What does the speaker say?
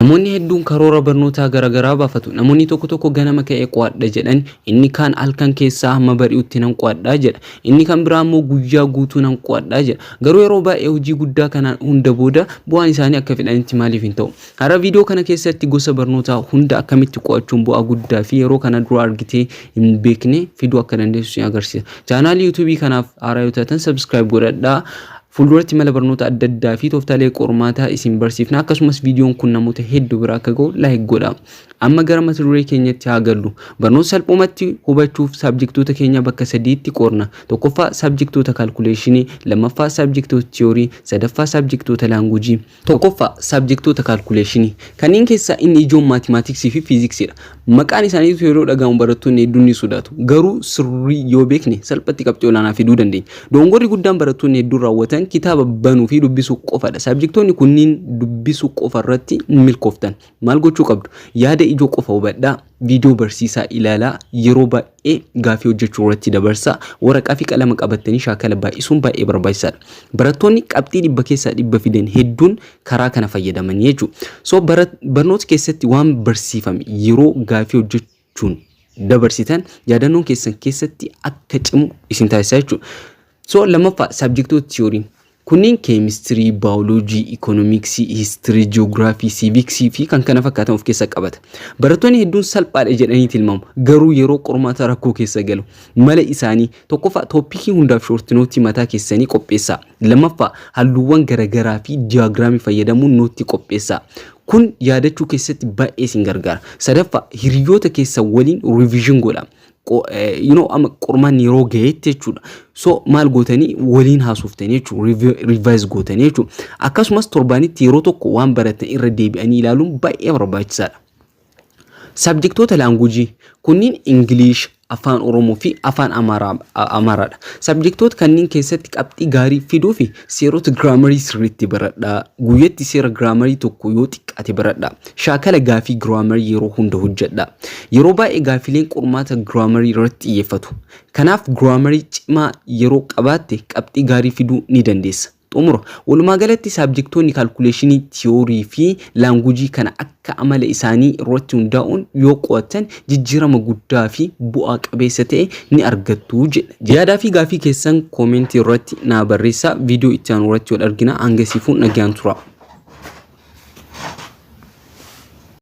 Namoonni hedduun karoora barnootaa garaagaraa baafatu. Namoonni tokko tokko ganama ka'ee qo'adha jedhan, inni kaan halkan keessaa hamma bari'utti nan qo'adha jedha. Inni kan biraa immoo guyyaa guutuu nan qo'adha jedha. Garuu yeroo baay'ee hojii guddaa kanaan hunda booda bu'aan isaanii akka fedhanitti maaliif hin ta'u? Har'a viidiyoo kana keessatti gosa barnootaa hunda akkamitti qo'achuun bu'aa guddaa fi yeroo kana dura argitee hin beekne fiduu akka dandeessu si agarsiisa. Chaanaalii YouTubeii kanaaf haaraa yoo taatan subscribe godhadhaa. Fuulduratti mala barnoota adda addaa fi tooftaalee qormaataa isin barsiifna. Akkasumas viidiyoon kun namoota hedduu bira akka ga'u like godha. Amma gara mata duree keenyatti haa gallu. Barnoota salphumatti hubachuuf saabjektoota keenya bakka sadiitti qoodna. Tokkoffaa saabjektoota kaalkuleeshinii, lammaffaa saabjektoota tiyoorii, sadaffaa saabjektoota laanguujii. Tokkoffaa saabjektoota kaalkuleeshinii. Kanneen keessaa inni ijoon maatimaatiksii fi fiiziksiidha. Maqaan isaaniitu yeroo dhagahamu barattoonni hedduun ni sodaatu. Garuu sirrii yoo beekne salphatti qabxii olaanaa fiduu dandeenya. Dogongorri guddaan barattoonni hedduun raawwatan kitaaba banuu fi dubbisuu qofadha. Saabjektoonni kunniin dubbisuu qofa irratti milkooftan. Maal gochuu qabdu? Yaada ijoo qofa hubadhaa, viidiyoo barsiisaa ilaalaa, yeroo baay'ee gaafii hojjechuu irratti dabarsaa, waraqaa fi qalama qabattanii shaakala baay'isuun baay'ee barbaachisaadha. Barattoonni qabxii 100 keessaa 100 fidan hedduun karaa kana fayyadamanii jechuudha. So barnoota keessatti waan barsiifame yeroo gaafii hojjechuun dabarsitan yaadannoon keessan keessatti akka cimu isin taasisa jechuudha. So lammaffaa saabjektoota tiyoorii. Kunneen keemistirii, baayoloojii, ikoonomiksii, histirii, ji'oogiraafii, siiviksii fi kan kana fakkaatan of keessaa qabata. Barattoonni hedduun salphaadha jedhanii tilmaamu. Garuu yeroo qormaata rakkoo keessa galu. Mala isaanii: tokkoffaa, tooppikii hundaaf short nootii mataa keessanii qopheessaa. Lammaffaa, halluuwwan garaagaraa fi diyaagiraamii fayyadamuun nootii qopheessaa. Kun yaadachuu keessatti baay'ee isin gargaara. Sadaffaa, hiriyoota keessan waliin revision godha. Amma qormaanni yeroo gaheetti jechuudha. So maal gootanii? Waliin haasoftanii jechuudha. Revise gootanii jechuudha. Akkasumas torbaanitti yeroo tokko waan baratan irra deebi'anii ilaaluun baay'ee barbaachisaadha. Sabjektoota laanguujii kunniin English, Afaan Oromoo fi Afaan Amaaraadha. Sabjektoota kanneen keessatti qabxii gaarii fiduu fi seerota giraamarii sirriitti baradhaa. Guyyatti seera giraamarii tokko yoo xiqqaate baradhaa. Shaakala gaafii giraamarii yeroo hunda hojjedhaa. Yeroo baay'ee gaafileen qormaata giraamarii irratti xiyyeeffatu. Kanaaf giraamarii cimaa yeroo qabaatte qabxii gaarii fiduu ni dandeessa. Xumura. Walumaa galatti saabjektoonni kaalkuleeshinii, tiyoorii fi laanguujii kana akka amala isaanii irratti hundaa'uun yoo qo'attan jijjiirama guddaa fi bu'aa qabeessa ta'e ni argattu jedha. Yaadaa fi gaafii keessan koomentii irratti naa barreessaa. Viidiyoo itti aanu irratti wal argina. Hangasiifuu nagaan tura.